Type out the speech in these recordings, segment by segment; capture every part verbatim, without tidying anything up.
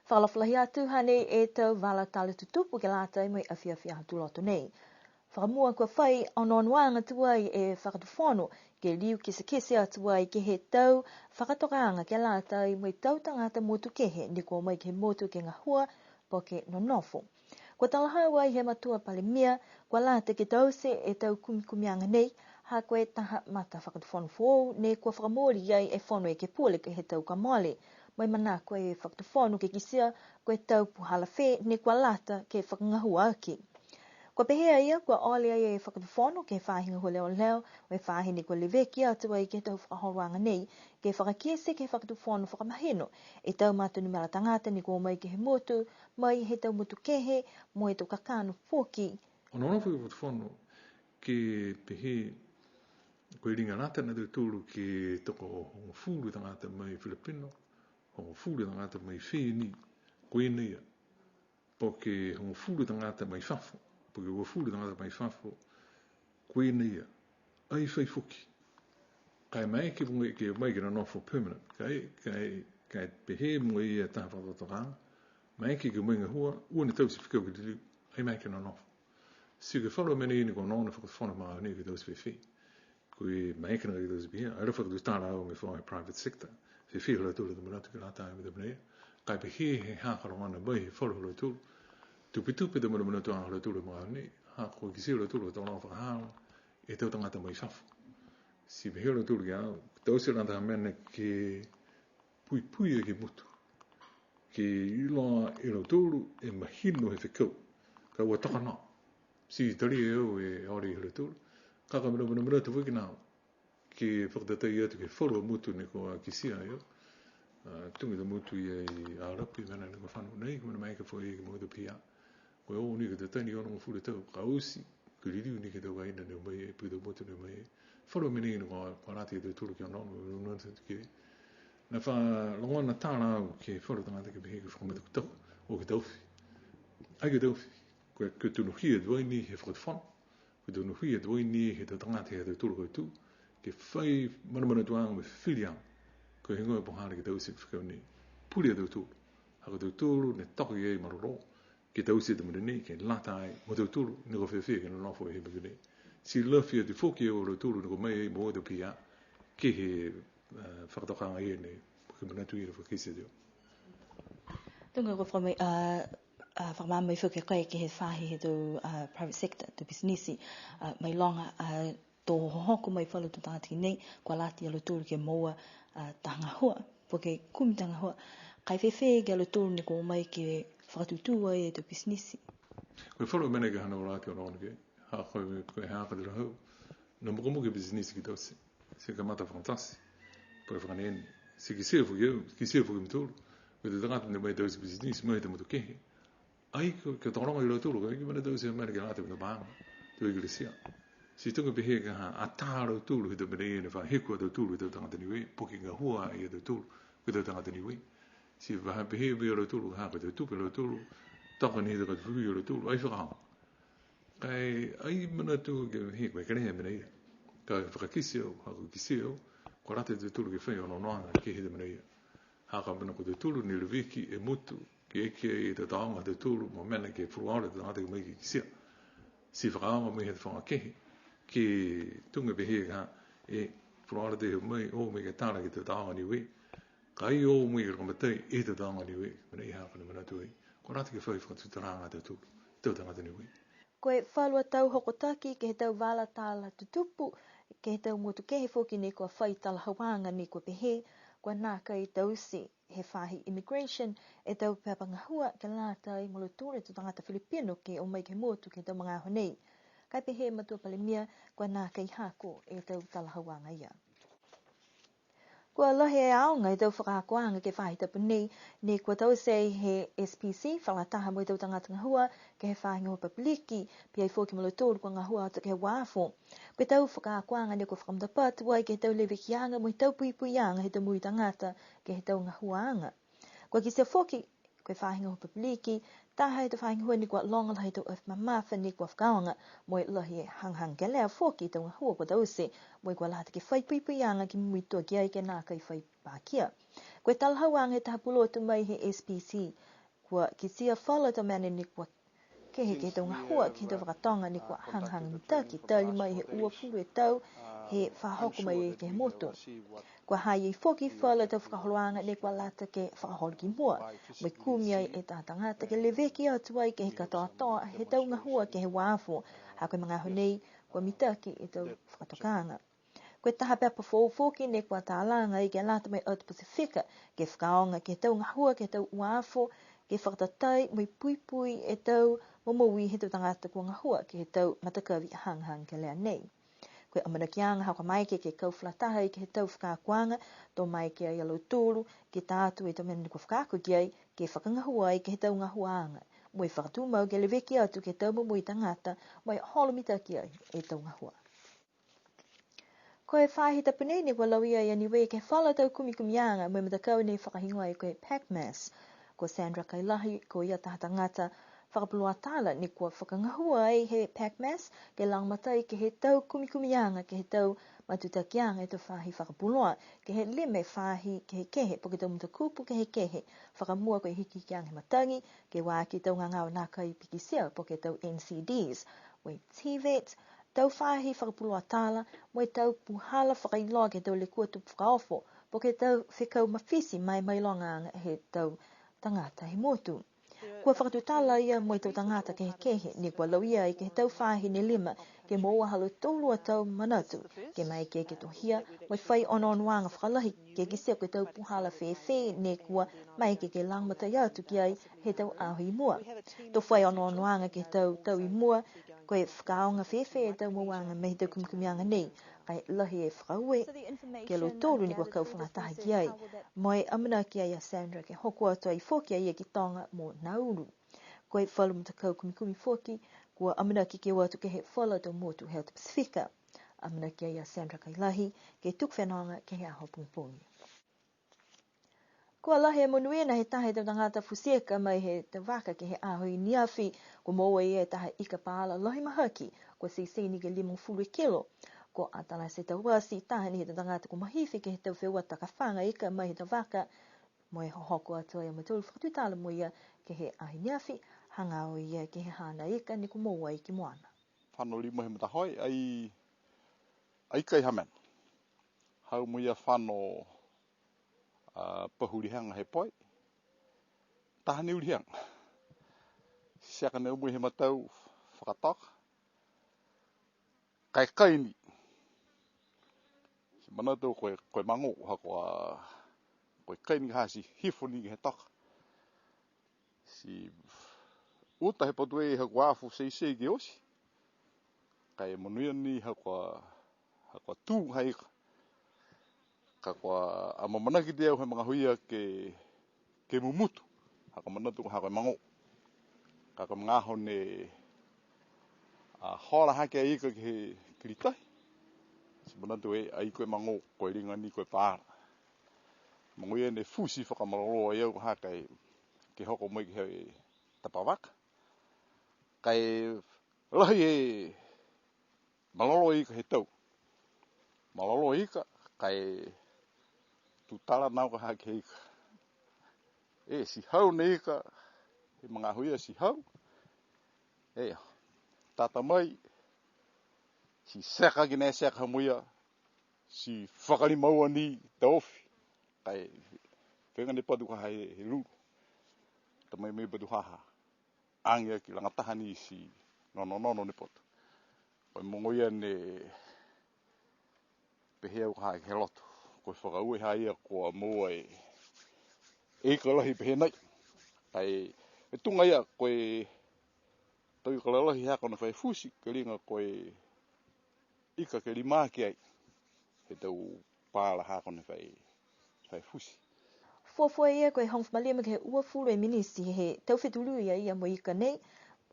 Fakaalofa lahi atu, hanei e tau vala tala tutupu ke lata mo e afiafi Aho Tuloto nei. Fakamua kua fai onoonoaga tuai e Fakatufono, ke liu kitekite atu ai ke he tau fakatokaaga ke lata mo e tau tagata motu kehe ne kua o mai ke he motu ke gahua po ke nonofo. Kua talahau ai he Matua Palemia, kua lata ke taute e tau kumikumiaga nei, ha ko e taha matafakatufono foou ne kua fakamooli ai e Fono Ekepule ke he tau kua mole. Mo e manako e Fakatufono ke kitia ko e tau puhala fē ne kua lata ke fakagahua aki. Kua pehē a ia, kua ole ai e Fakatufono ke he faahi gahua leoleo, mo e faahi ne kua leveki atu ai ke he tau fakaholoaga nei, ke fakakite ke he Fakatufono fakamahino e tau matanumela tagata ne kua o mai ke he motu, mai he tau motu kehe, mo e tau kakano foki. Onoono foki e Fakatufono ke pehē ko e liga lata na tautolu ke tokohogofulu tagata mai Filipino, hogofulu tagata mai Feni, ko ia nei ia. Po ke hogofulu tagata mai fafo, po ke uafulu tagata mai fafo, ko ia nei ia. Ai fai foki. Ka e maeke mo e ke o mai ke nonofo permanent. Ka e, ka e, ka e pehē mo e ia taha fakatokaaga. Maeke ke o mai gahua, ua ni tau ti fekau ke liliu. Ai maeke ke nonofo. Ti ko e falu a mena ia ne kua onoono e Fakatufono ma nei ke taute fēfē. Ko e maeke nā ke taute pihia, ai la fakatutala au mo e faahi private sector. Fēfē ha lautolu a tau manatu ke lata mo e tau mena ia. Ka e pehē he ha ko e logona mai he falu ha lautolu. Tupetupe e tau manamanatuaga ha lautolu he magaaho nei. Ha kua kitia e lautolu ko e tau loga fakahala e tau tagata mai fafo. Ti pehē a lautolu ki a au, taute la taha mena ke puipui aki e motu. Ke iloa e lautolu e mahino he fekau. Ka ua toka noa. Ti talia e au e ole ha lautolu. Ka ko e mena, mena, mena tupu ki nā. Ke fakatatai atu ke he falu a motu ne kua kitia e au. A, tuga e tau motu ia i Arapi, mena ne kua fano nei, ko e mena maeke foki ke motu pihia. Ko e o ni ke tatau ni onogofulu e tau, ka oti, ke liliu ni ke he tau kaina ne o mai, e pihia tau motu ne o mai. Falu a mena ia ne kua, kua lata e tautolu ke onoono, onoono atu ke. Ne fa logona tala au ke he falu tagata ke pehē ke fakamatakutaku, o ke taofi. Ai ke taofi, ko e, ko e tonuhia tuai ni he Fakatufono. Ko e tonuhia tuai ni he tau tagata he ha tautolu a kautū, ke fai manamanatuaga mo e fifiliaga. Ko e heigoa e puhala ke taute e fekau nei. Pule a tautolu. Ha ko tautolu ne toka ai malolō, ke taute e tau mena nei, ke lata ai mo tautolu, ne kua fiafia ke nonofo he motu nei. Ti lafi atu foki e o lautolu, ne kua o mai ai mo e tau pihia, ke he, a, fakatokaaga ia nei, ke manatu ia ne fakakite atu. Tuga kua fakamai, a, a, fakamaama foki a koe ke he faahi he tau, a, private sector, tau pisinisi, a, mailoga, a, to hohoko mai falu tau tagata ki nei, kua lata ia lautolu ke moua, a, taha gahua, po ke kumi taha gahua. Ka e fēfē ki a lautolu ne kua o mai ke fakatūtū ai e tau pisinisi? Ko e falu mena ke hana ora ke onoono ke, ha ko e, ko e ha ka te rahau. Na mukamuka e pisinisi ke taute. Ti kamata fakatasi. Po ke fakanene. Ti kitia foki au, kitia foki e mutolu. Ko e tau tagata ne mai taute pisinisi, mai he tau motu kehe. Ai ke, ke tokologa ia lautolu, ka e ke mena taute mena ke lata mo e tau paga, tau ekalesia. Ti tuga pehē ka ha, atā a lautolu he tau mena ia ne fa hiku a tautolu he tau tagata Niue, po ke gahua ai a tautolu, he tau tagata Niue. Ti fa pehē pē a lautolu, ha ko e tau tupe a lautolu, toka ni he tau katufui a lautolu, ai fakaaoga. Ka e, ai manatu ke he, ko e kelea e mena ia. Ka e fakakite au, ha ko e kitia au, kua lata e tautolu ke fai onoonoaga ke he tau mena ia. Ha ko e mena ko tautolu ne leveki e motu, ke eke e tau taoga ha tautolu, mo mena ke fuluola e tau tagata ke o mai ke kitia. Ti fakaaoga mai he tau faga kehe, ke tuga pehē ka, e fuluola e tau mai, o mai ke tala ke he tau taoga Niue. Ka e o mai ke lagomatai e tau taoga Niue, mena ia ha ko e manatu ai. Kua lata ke fai fakatutalaaga ha tautolu, tau tagata Niue. Ko e falu a tau hokotaki ke he tau vala tala tutupu, ke he tau motu kehe foki ne kua fai talahauaga ne kua pehē, kua nākai taute he faahi immigration e tau pepa gahua ke lata mo lautolu e tau tagata Filipino ke o mai ke he motu ke he tau magaaho nei. Ka e pehē e Matua Palemia, kua nākai hako e tau talahauaga ia. Kua lahi e aoga he tau fakaakoaga ke he faahi tapu nei, ne kua taute he S P C, fakalataha mo e tau tagata gahua, ke he faahi gahua papiliki, pihia foki mo lautolu kua gahua atu ke he uafo. Ko e tau fakaakoaga ne kua fakamatapatu ai ke he tau levekiaga mo e tau puipuiaga he tau moui tagata ke he tau gahuaaga. Kua kitia foki, ko e faahi gahua papiliki, taha he tau faahi gahua ne kua loga lahi e tau afi mamafa ne kua fakaaoga, mo e lahi e hagahaga kelea foki e tau gahua kua taute, mo e kua lata ke fai puipuiaga ke muitua ki ai ke nākai fai pakia. Ko e talahauaga he taha pulotu mai he S P C, Kua kitia falu a tau mena ne kua kehe ke he tau gahua ke he tau fakatoga ne kua hagahaga mitaki, tali mai he uafulu e tau he faahi hoko mai ke he motu. Kua ha ha i ai foki falu a tau fakaholoaga ne kua lata ke fakaholo ki mua, mo e kumi ai e taha tagata ke leveki atu ai ke he katoatoa he tau gahua ke he uafo, ha ko e magaaho nei kua mitaki e tau fakatokaaga. Ko e taha pepa foou foki ne kua talaga ai ke lata mo e atu Pasifika, ke fakaaoga ke he tau gahua ke he tau uafo, ke fakatatai mo e puipui e tau momoui he tau tagata kua gahua ke he tau matakavi hagahaga kelea nei. Ko e amanakiaga ha kua maeke ke kau fakalataha ai ke he tau fakaakoaga, to maeke ai a lautolu ke ta atu e tau mena ne kua fakaako ki ai, ke fakagahua ai ke he tau gahuaaga, mo e fakatumau ke leveki atu ke he tau momoui tagata, mo e holo mitaki ai e tau gahua. Ko e faahi tapu nei ne kua lauia ai a Niue ke he falu a tau kumikumiaga mo e matakau ne fakahigoa ai ko e PACMAS. Ko Sandra Kailahi, ko ia taha tagata fakapuloa tala ne kua fakagahua ai he PACMAS, ke lagomatai ke he tau kumikumiaga, ke he tau matutakiaga he tau faahi fakapuloa, ke he lima e faahi kehekehe, po ke tau matakupu kehekehe, fakamua ko e hikihikiaga he matagi, ke ua aki tau gagao nākai pikitia, po ke tau N C Ds, mo e TVET, tau faahi fakapuloa tala, mo e tau puhala fakailoa ke he tau lekua tupu fakaofo, po ke tau fekau mafiti ma e mailogaaga he tau tagata he motu. Kua fakatutala a ia mo e tau tagata kehekehe, ne kua lauia ai ke he tau faahi ne lima, ke moua ha lautolu a tau manatu, ke maeke ke tohia, mo e fai onoonoaga fakalahi, ke kitia ko e tau puhala fēfē, ne kua maeke ke lagomatai atu ki ai he tau aho i mua. To fai onoonoaga ke he tau tau i mua, ko e fakaaoga fēfē e tau mouaga mai he tau kumikumiaga nei, ka e lahi e fakaaue, ke he lautolu ne kua kau fakalataha ki ai. Mo e amanaki ai a Sandra ke hoko atu ai foki a ia ki Toga mo Nauru. Ko e falu matakau kumikumi foki, kua amanaki ke o atu ke he falu a tau motu he atu Pasifika. Amanaki ai a Sandra Kailahi, ke tuku fenoga ke he aho pogipogi. Kua lahi e monuina he taha he tau tagata futi ika mai he tau vaka ke he aho i neafi, kua moua e ia e taha ika paala lahi mahaki, kua teitei ni ke limagofulu e kilo. Ko Atalase Tauasi, taha ni he tau tagata kua mahifi ke he tau feua takafaga ika mai he tau vaka, mo e hohoko atu ai a mautolu fakatutala mo ia ke he aho i neafi, hagaao ia ke he haana ika ne kua moua ai ki moana. Fano lima he matahoe, ai, ai kai ha mena. Hau mo ia fano, a, pahu lihaga he poe. Taha ni lihaga. Seka ne umui he matau fakatoka. Kai kai ni. Ti manatu ko e, ko e mago, ha ko a, ko e kai ni ha ti hifo ni he toka. Ti uta he patu e ha kua afu seisei ke oti. Ka e monuia ni ha kua, ha kua tū ha ika. Ka kua amaamanaki e au he magahuia ke, ke mumutu. Ha kua manatu ha kua mago. Ka ko e magaaho ne, a, hola hake a ika ke he kilitahi. Ti manatu e, ai ko e mago, ko e liga ni ko e paala. Mago ia ne futi fakamalolō e au ha ka e, ke hoko mai ke he tapa vaka. Ka e lahi e malolō ika he tau. Malolō ika, ka e tutala nau ka hake ika. E, ti hau ne ika, he magahuia ti hau. E, tata mai, ti seka ki ne seka ha mo ia, ti fakalimaua ni taofi. Ka e, fega ne patu ka he, he lulu. Ta mai mai patu ha ha. Age aki lagataha ni ti nononono ne patu. Ko e mogo ia ne pehē au ka ha ke he loto. Ko e fakaaue ha ia kua moua e, e ika lahi pehē nai. Ka e, e tuga ia ko e tau ika lalahi ha ko e fai futi, ke liga ko e ika ke lima ki ai. He tau paala ha ko e fai, fai futi. Fuafua ia ko e hogofulu ma lima ke he uafulu e miniti he tau fetului a ia mo e ika nei,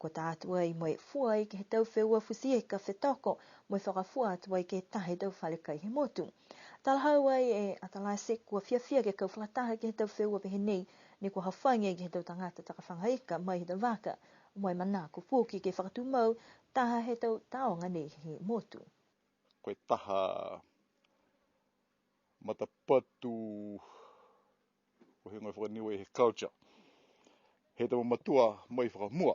kua tā atu ai mo e fua ai ke he tau feua futi ika fetoko, mo e fakafua atu ai ke he taha he tau fale kai he motu. Talahau ai e Atalase kua fiafia ke kau fakalataha ke he tau feua pehē nei, ne kua hafagi ai ke he tau tagata takafaga ika mai he tau vaka, mo e manako foki ke fakatumau taha he tau taoga nei he motu. Ko e taha matapatu, ko e higoa fakaniu he culture. he tau mamatua mai fakamua,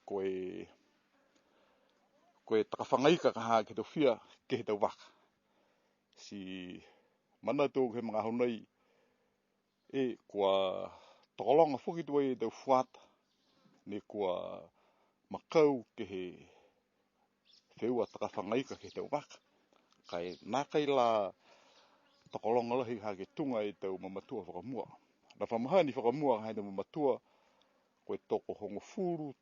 ko e, ko e takafaga ika ka ha ke he tau fia, ke he tau vaka. Ti manatu au ke he magaaho nei, e kua tokologa foki tuai e tau fuata, ne kua makau ke he feua takafaga ika ke he tau vaka. Ka e nākai la tokologa lahi ha ke tuga e tau mamatua fakamua. Ne fa mahani fakamua ha e tau mamatua, ko e toko hogofulu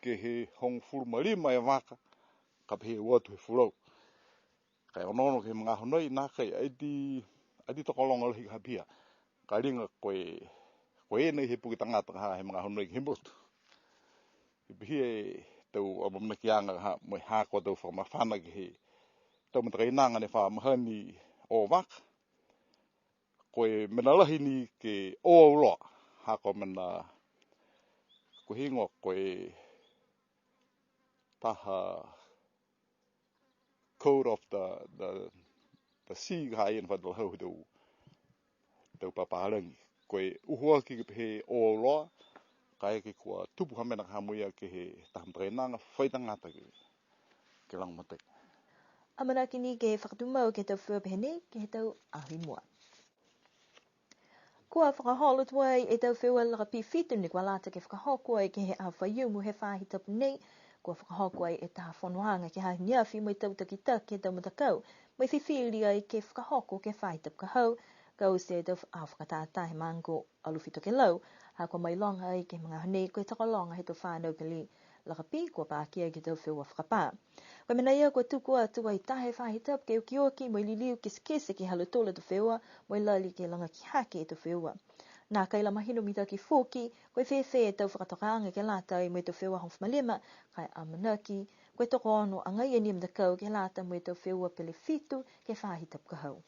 ke he hogofulu ma lima e vaka, ka pehē ua atu he fulau. Ka e onoono ke he magaaho nei, nākai, ai ti, ai ti tokologa lahi ka ha pihia. Ka liga ko e, ko e nei he puke tagata ka ha he magaaho nei ke he motu. Ke pihia e tau amaamanakiaga ka ha, mo e ha ko e tau fakamafana ke he tau matakainaga ne fa mahani o vaka. Ko e mena lahi ni ke o auloa, ha ko e mena, ko e heigoa ko e taha code of the, the, the sea ka ha ia ne fa talahau he tau, tau papālagi. Ko e uho aki ke pehē o auloa, kaeke kua tupu ha mena ka ha mo ia ke he taha matakainaga, fai tagata ke, ke lagomatai. Amanaki ni ke fakatumau ke he tau feua pehē nei, ke he tau aho i mua. Kua fakaholo tuai e tau feua lakapī fitu ne kua lata ke fakahoko ai ke he aho Faiumu he faahi tapu nei. Kua fakahoko ai e taha fonoaga ke he aho neafi mo e tau takitaki he tau matakau, mo e fifili ai ke fakahoko ke he faahi tapu ka hau, ka oti e tau aho fakatātā he maaga ko Alofi Tokelau, ha kua mailoga ai ke he magaaho nei ko e tokologa he tau fānau pele lakapī kua pakia ke he tau feua fakapā. Ko e mena ia kua tuku atu ai taha e faahi tapu ke okioki mo e liliu kitekite ke he ha lautolu a tau feua, mo e lali ke lagaki hake e tau feua. Nākai la mahino mitaki foki, ko e fēfē e tau fakatokaaga ke lata ai mo e tau feua hogofulu ma lima, ka e amanaki, ko e tokoono agaia ni e matakau ke lata mo e tau feua pele fitu ke he faahi tapu ka hau.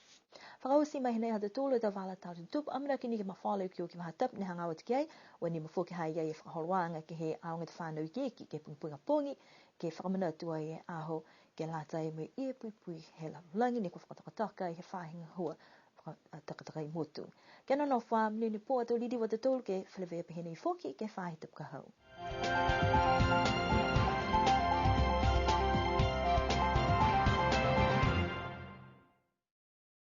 Fakaoti mai hinei ha tautolu a tau vala tala tutupu, amanaki ni ke mafola e okioki faahi tapu ne hagaao atu ki ai, ua nimo foki ha i ai e fakaholoaga ke he aoga tau fānau ikiiki, ke he pogipogi ka pogi, ke fakamanatu ai e aho, ke lata ai mo e puipui he lalolagi ne kua fakatokatoka ai he faahi gahua faka-, a, takatakai motu. Ke nonofo ā, monuina e pō, ato liliu a tautolu ke feleveia pehē nei foki ke he faahi tapu ka hau.